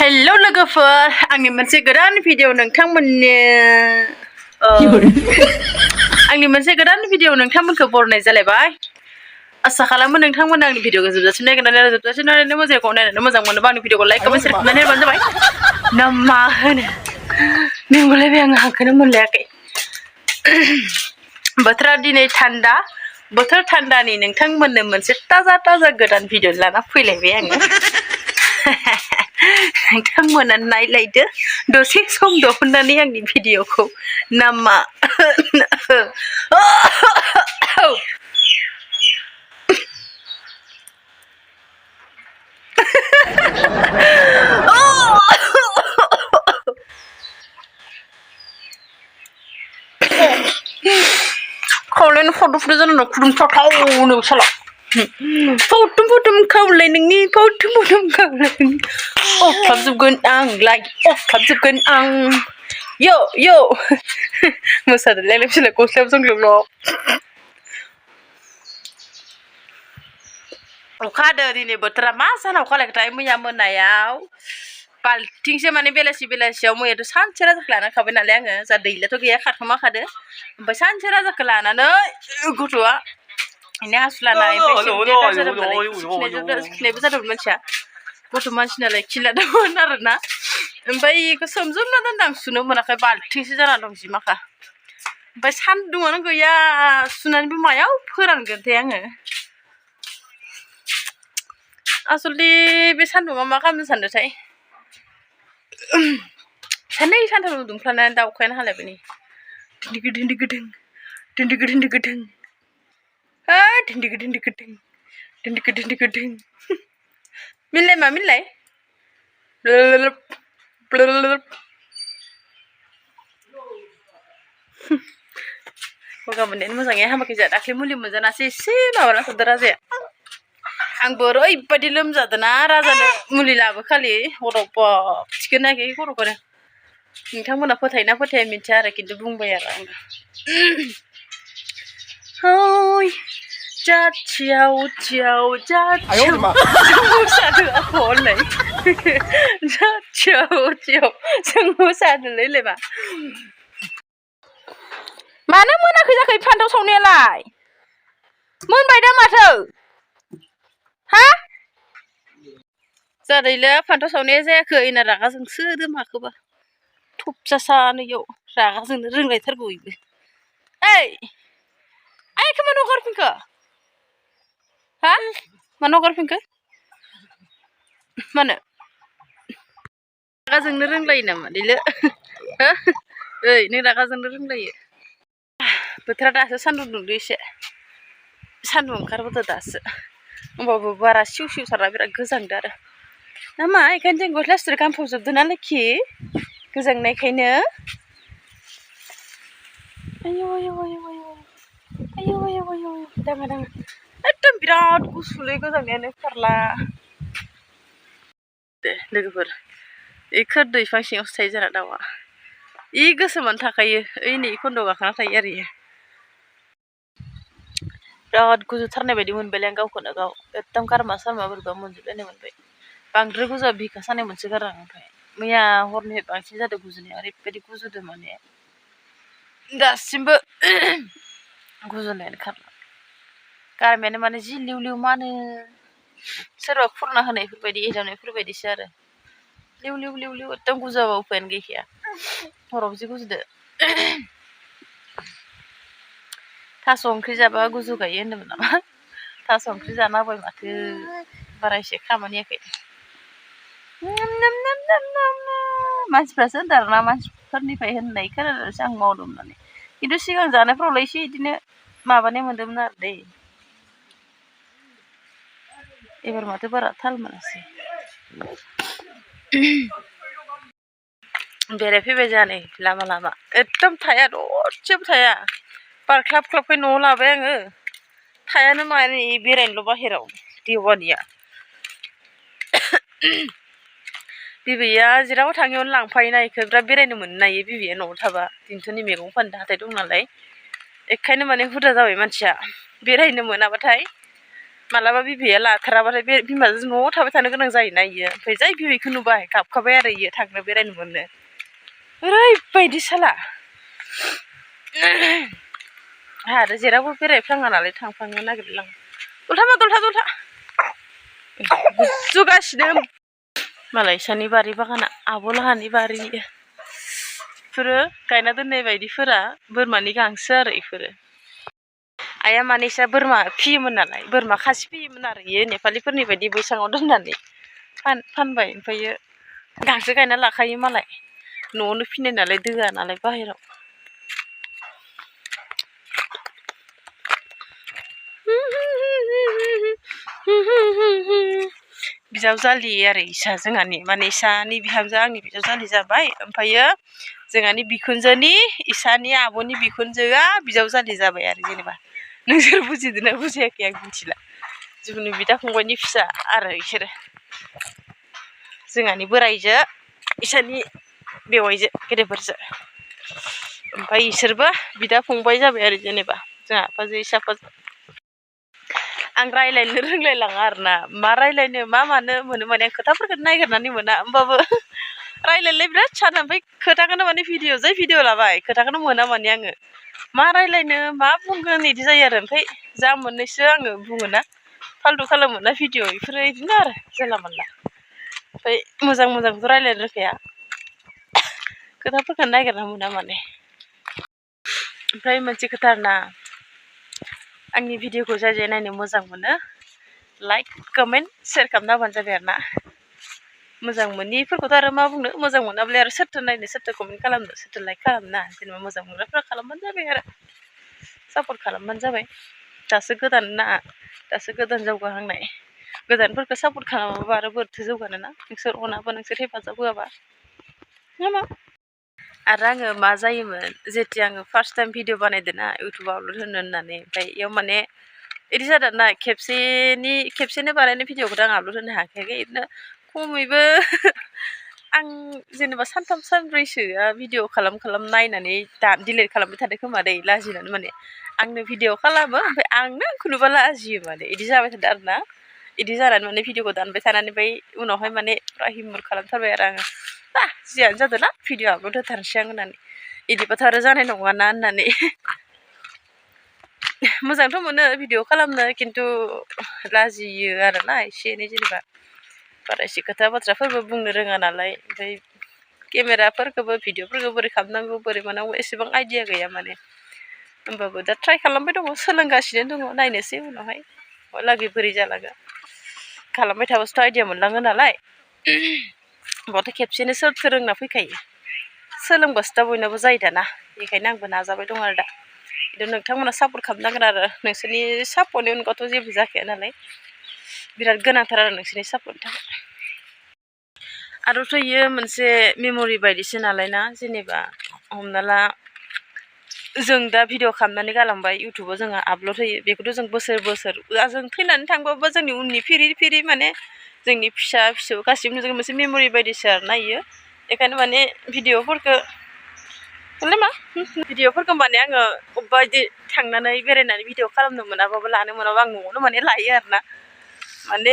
हेल' लोगोफोर आंनि मोनसे गोदान भिडिअ नोंथांमोननि आंनि मोनसे गोदान भिडिअ नोंथांमोनखौ बरायनाय जालायबाय। आसा खालामो नोंथांमोन आंनि भिडिअखौ जोबजासिम नायगोन आरो जोबजासिम नायनानै मोजांखौ नायनानै मोजां मोनोबा आंनि भिडिअखौ लाइक कमेन्ट शेयार खालामनानै होबानो जाबाय। ना मा होनो नोंगौलाय आङो हांखोनो मोनलायाखै। बोथोरा दिनै थान्दा बोथोर थान्दानि नोंथांमोननो मोनसे ताजा गोदान भिडिअ लाना फैलायबाय आङो। नोंथांमोना नायलायदो दसे सम दिहुननानै आंनि भिडिअखौ ना मा खावलायनो फट'फोर जानानै खुदुंथावनो साला फटम खावलाय नोंनि फटम खावलाय अख्लाबजोबगोन आंलाय अख्लाबजोबगोन आं यो मोसादोलाय बिसोरलाय गस्लायाव जोंग्लोबल' अखा हादों दिनै बोथोरा मा सानाव अखा हालायखोथाय मैया मोनायाव बाल्थिंसे माने बेलासियाव मैयाथ' सानसे राजाखौ लाना खाबाय नालाय आङो जा दैलाथ' गैया खारखोमाखादो ओमफ्राय सानसे राजाखौ लानानै गथ'आ इनो हासुलानाय खिनायबो जादोंमोन मानसिया गथ' मानसि नालाय खिलादोंमोन आरोना ओमफ्राय बेखौ सोमजोबना दोनदां सुनो मोनाखै बाल्थिंसे जाना दं जिमाखा ओमफ्राय सान्दुङानो गैया सुनानैबो मायाव फोरानगोनथाय आङो आसलथे बे सान्दुङा मा खालामनो सानदोंथाय साननै सानथाम दुंफ्लानानै दा अखायानो हालायबाय नै दिन्दिगोदिं मिनलाय मा मिनलाय गगा मोननायानो मोजाङै हामाखै जोंहा दाख्लै मुलि मोनजानासो एसे माबाना थादों राजाया आंबो ओरैबायदि लोमजादोंना राजानो मुलि लाबोखालि हरावबा थिखोनायाखै खर'खौनो नोंथांमोना फोथायोना फोथाया मिथिया आरो खिन्थु बुंबाय आरो आङो हय जाथियाव जों मोसादों आंखौ होननाय जाथियाव जों मोसादोंलै मा मानो मोनाखै जाखो फान्थाव सावनायालाय मोनबाय दा माथो हा जादैले फान्थाव सावनाया जायाखै ना रागा जोंसोदो माखोबा थबजासानो इयाव रागा जोंनो रोंलायथारगौ इबो ओइ आइ मानो हगारफिनखो हा मानो हगारफिनखो मानो रागा जोंनो रोंलायो नामा दैलो हो ओइ नों रागा जोंनो रोंलायो बोथोरा दासो सान्दुं दुंदो एसे सान्दुं ओंखारबोदो दासो होमबाबो बारा सिउ सारा बिराद गोजांदो आरो ना मा बेखायनो जों गस्ला सुरि गानफबजोबदो ना लोखि गोजांनायखायनो आयौ दाङा एकदम बिराद गुसुलै गोजांनायानो फारला दे लोगोफोर खोरदै बिफां सिङावसो थायो जोंना दाउआ गोसोमानो थाखायो ओइ नै खन्द' गाखोना थायो आरो बिराद गुजुथारनाय बायदि मोनबायलै आं गावखौनो गाव एकदम गारमा सारमा बोरैबा मोनजोबलायनाय मोनबाय बांद्राय गुजुआ बिखा सानाय मोनसोगारो आं ओमफ्राय मैया हरनिफ्राय बांसिन जादों गुजुनाया ओरैबायदि गुजुदों माने दासिमबो गुजुनायानो खारला गारमायानो माने जि लिउ मानो सोरबा खुरना होनायफोरबायदि एदावनायफोरबायदिसो आरो लिउ एकदम गुजुआबा उफायानो गैखाया हराव जि गुजुदो थास' ओंख्रि जाबा गुजु गायो होनदोंमोन नामा थास' ओंख्रि जाना होबाय माथो बारा एसे खामानि होयाखै मानसिफ्रासो होनदों आरोना मानसिफोरनिफ्राय होननाय खोनादोंसो आं मावदों होननानै खिन्थु सिगां जानायफ्रावलाय एसे बिदिनो माबानाय मोन्दोंमोन आरो दै एबार माथो बारा थाल मोनासै बेरायफैबाय जोंहा नै लामा एकदम थाया दसेबो थाया बारख्लाबख्लाबखाय न'आव लाबाय आङो थायानो माने बेरायनोल' बाहेराव देवानिया बिबैया जेराव थाङियावनो लांफायोना इखो बिराद बेरायनो मोनो ना बिबैया न'आव थाबा दिन्थुनि मैगं फाननो हाथाय दं नालाय बेखायनो माने हुदा जाबाय मानसिया बेरायनो मोनाबाथाय मालाबा बिबैया लाथाराबाथाय बे बिमाजों न'आव थाबाय थानो गोनां जायोना इयो ओमफ्राय जाय बिबैखौ नुबाय गाबखाबाय आरो इयो थांनो बेरायनो मोननो ओरैबायदि साला आंहा आरो जेरावबो बेरायफ्लाङा नालाय थांफ्लांनो नागिरलां दलथा गुजुगासिनो मालायसानि बारि बागाना आब'लाहानि बारि इफोरो गायना दोननाय बायदिफोरा बोरमानि गांसो आरो इफोरो आइया मानैसा बोरमा फियोमोन नालाय बोरमा खासि फियोमोन आरो इयो नेपालिफोरनि बायदि बैसाङाव दोननानै फानबाय ओमफ्रायो गांसो गायना लाखायो मालाय न'आवनो फिनाय नालाय दोआ नालाय बाहेराव बिजावजालि आरो इसा जोंहानि माने इसानि बिहामजो आंनि बिजावजालि जाबाय ओमफ्रायो जोंहानि बिखुनजोनि इसानि आब'नि बिखुनजोआ बिजावजालि जाबाय आरो जेनेबा नोंसोर बुजिदोंना बुजियाखै आं मिथिला जिखुनु बिदा फंबायनि फिसा आरो इसोरो जोंहानि बोराइजो इसानि बेवाइजो गेदेरफोरजो ओमफ्राय इसोरबो बिदा फंबाय जाबाय आरो जेनेबा जोंहा आफाजो इसा आफाजो आं रायज्लायनो रोंलायलाङा आरोना मा रायज्लायनो मा मानो मोनो माने आं खोथाफोरखौ नागिरनानै मोना होमबाबो रायज्लायलाय बिराद सानो ओमफ्राय खोथाखौनो माने भिडिअ लाबाय खोथाखौनो मोना माने आङो मा रायज्लायनो मा बुंगोन बिदि जायो आरो ओमफ्राय जा मोननैसो आङो बुङोना फाल्टु खालामोना भिडिअ बेफोरो बिदिनो आरो जानला मोनला ओमफ्राय मोजांथ' रायज्लायनो रोंखाया खोथाफोरखौ नागिरना मोना माने ओमफ्राय मोनसे खोथा आरोना आंनि भिडिअखौ जाय जाय नायनो मोजां मोनो लाइक कमेन्ट शेयार खालामना होबानो जाबाय आरोना मोजां मोनिफोरखौथ' आरो मा बुंनो मोजां मोनाब्ला आरो सोरथो नायनो सोरथो कमेन्ट खालामनो सोरथो लाइक खालामना जेनेबा मोजां मोनग्राफ्रा खालामबानो जाबाय आरो सापर्ट खालामबानो जाबाय दासो गोदान ना दासो गोदान जौगाहांनाय गोदानफोरखौ सापर्ट खालामाबा आरो बोरैथो जौगानो ना नोंसोर अनाबा नोंसोर हेफाजाब होआबा नामा आरो आङो मा जायोमोन जेथिया आङो फार्स्ट टाइम भिडिअ बानायदों ना इउटुबाव आपल'ड होनो होननानै ओमफ्राय इयाव माने बिदि जादों ना खेबसेनो बानायनाय भिडिअखौथ' आं आपल'ड होनो हायाखै बिदिनो खमैबो आं जेनेबा सानथाम सानब्रैसोआ भिडिअ खालाम नायनानै डिलिट खालामबाय थादों खोमा दै लाजिनानै माने आंनो भिडिअ खालामो ओमफ्राय आंनो आंखौ नुबा लाजियो माने बिदि जाबाय थादों आरोना बिदि जानानै माने भिडिअखौ दानबाय थानानै ओमफ्राय उनावहाय माने फुरा हिम्मत खालामथारबाय आरो आङो जियानो जादों ना भिडिअ आपल'ड होथारनोसै आं होननानै बिदिबाथ' आरो जानाय नङाना होननानै मोजांथ' मोनो भिडिअ खालामनो खिन्थु लाजियो आरोना एसे एनै जेनेबा बारा एसे खोथा बाथ्राफोरबो बुंनो रोङा नालाय ओमफ्राय केमेराफोरखौबो भिडिअफोरखौ बोरै खालामनांगौ बोरै मानांगौ एसेबां आइडिया गैया माने होमबाबो दा ट्राइ खालामबाय दङ सोलोंगासिनो दङ नायनोसै उनावहाय लागै बोरै जालांगोन खालामबाय थाबासोथ' आइडिया मोनलाङो नालाय बहाथो खेबसेनो सोरथो रोंना फैखायो सोलोंबासो दा बयनाबो जायो दाना बेखायनो आंबो नाजाबाय दं आरो दा खिन्थु नोंथांमोना सापर्ट खालामनांगोन आरो नोंसोरनि सापर्टनि अनगाथ' जेबो जाखाया नालाय बिराद गोनांथार आरो नोंसोरनि सापर्टनि थाखाय आरोथ' इयो मोनसे मेम'रि बायदिसो नालाय ना जेनेबा हमना ला जों दा भिडिअ खालामनानै गालांबाय इउटुबाव जोङो आपल'ड होयो बेखौथ' जों बोसोर जों थैनानै थांबाबो जोंनि उननि फिरि माने जोंनि फिसा फिसौ गासिबो जों मोनसे मेम'रि बायदिसो आरोना इयो बेखायनो माने भिडिअफोरखौ माने आङो अबेबा बिदि थांनानै बेरायनानै भिडिअ खालामनो मोनाबाबो लानो मोनाबाबो आं न'आवनो माने लायो आरोना माने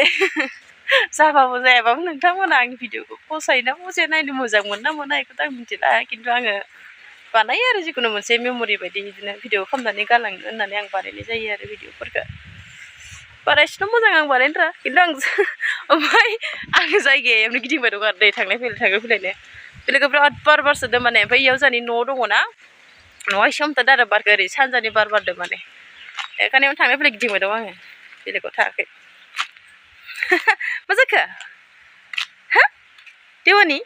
जाबाबो जायाबाबो नोंथांमोना आंनि भिडिअखौ फसायोना फसाया नायनो मोजां मोनो ना मोना बेखौथ' आं मिथिला खिन्थु आङो बानायो आरो जिखुनु मोनसे मेम'रि बायदि बिदिनो भिडिअ खालामनानै गालांनो होननानै आं बानायनाय जायो आरो भिडिअफोरखौ बारा एसेथ' मोजां आं बानायनो रोङा खिन्थु ओमफ्राय आङो जायगायावनो गिदिंबाय दं आरो दै थांलाय फैलायनो बेलेगा बिराद बार बारसोदों माने ओमफ्राय इयाव जोंहानि न' दङना न'आ एसे हमथा दारा बारखो ओरै सानजानि बार बारदों माने बेखायनो थांलाय फैलाय गिदिंबाय दं आङो बेलेगाव थाङाखै मा जाखो हा देवानि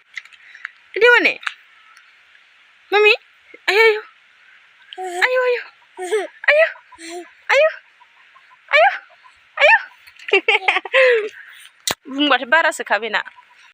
मम्मी आयु बुंबाथाय बारासोखा बेना